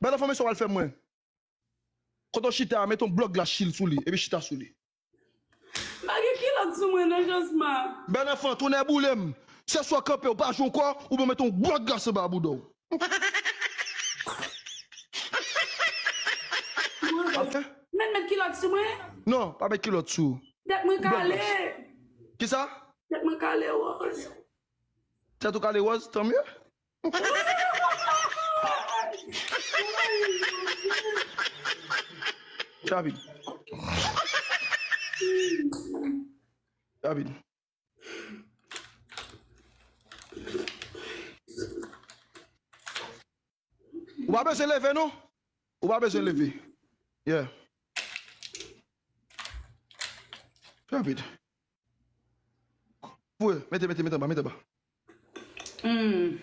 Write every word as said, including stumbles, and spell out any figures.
Bèl anfan, men sa w al fè mwen. Kote w chita a, mete yon blòk glas chil sou li, epi chita sou li. M pa gen kilòt sou mwen non, Josma. Bèl anfan, tounen boule m. Se swa kanpe, ou pa jwe ankò, oubyen mete yon blòk glas anba bouda w. Mwen met kilòt sou mwen. Non, pa met kilòt sou. Tèt mwen kale. Kisa? Tèt mwen kale wòz. Tèt ou kale wòz, tanmye. Rapid. Rapid. Ou pa bezwen leve non. Ou pa bezwen leve. Yeah. Rapid. Fouye, mete, mete, mete anba, mete anba. Hmm.